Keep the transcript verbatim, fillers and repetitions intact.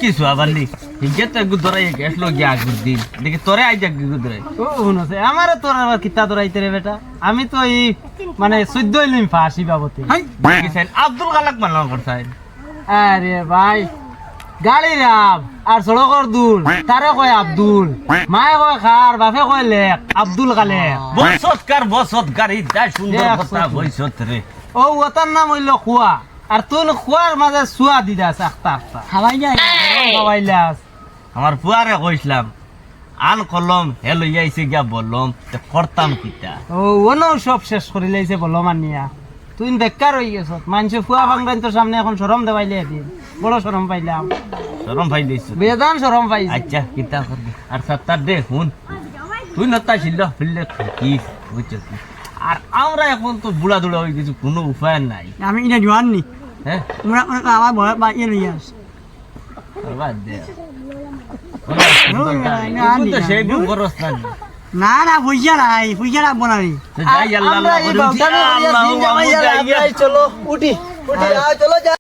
কিছু আবার নি। হিগে তো একগু ধরাই গেছলো গিয়া আগর দিন। দেখি তোরে আইজ একগু ধরাই। ও, হুনো সে, আমারে তোর আবার কিতা ধরাইতে রে বেটা? আমি তো এই, মানে, চৌদ্দ ইলিম ফাঁসি বাবতে। হাই। দেখি সাইন, আব্দুল খালেক মানা করছাইন। আরে ভাই, গাড়ির আব আর সড়কর ধুল, তারে কয় আব্দুল। মায়ে কয় খার, বাপে কয় লেক, আব্দুল খালেক। বসতকার, বসতকার, ইতা সুন্দর দেখ কথা সত্যি। বইছত রে। ও, ওটার নাম অইলো খুয়া। আর তুই খুয়ার মাঝে চুয়া দিদাস আখতা আখতা। খাওয়াই যায়। খাওয়াইলাস। আমার ফুয়ারে কইছলাম, আন কলম, হে লইয়া আইছে গিয়া বলম, তে করতাম কিতা? ও, অনো সব শেষ করিলাইছে বলম আনিয়া। তুই বেকার অই গেছত। মানষে ফুয়া ফাংরাইন্তর সামনে এখন শরম দেওয়াইলে এদিন। বড় শরম পাইলাম। শরম পাইলিছ? বেজান শরম পাইছি। আচ্ছা, কিতা করবি? আর সাত্তার দে, হুন। তুই নতা ছিল, ফিরলে কি? বুঝছো কি? আর আমরা এখন তো বুড়া দুড়া অই গেছি, কুনু উপায় নাই। আমি ইটা জোয়ান নি। হ্যাঁ? তোমরা, তোমরা তো আমার বয়স বাড়িয়ে লইয়া আস। বাদ দে। না, না, না, সেই না। বউ করস না। না, না, পয়সা নাই, পয়সা রাখবো না আমি। তো যাই, আল্লাহ, আমরা আল্লাহ এই করি উঠি, বাউটা নিয়ে আল্লাহ, দিন জামাই আল্লাহ, আর যাই। আমরাই চলো, উঠি, উঠি, আয়। আয়, চলো, যাই।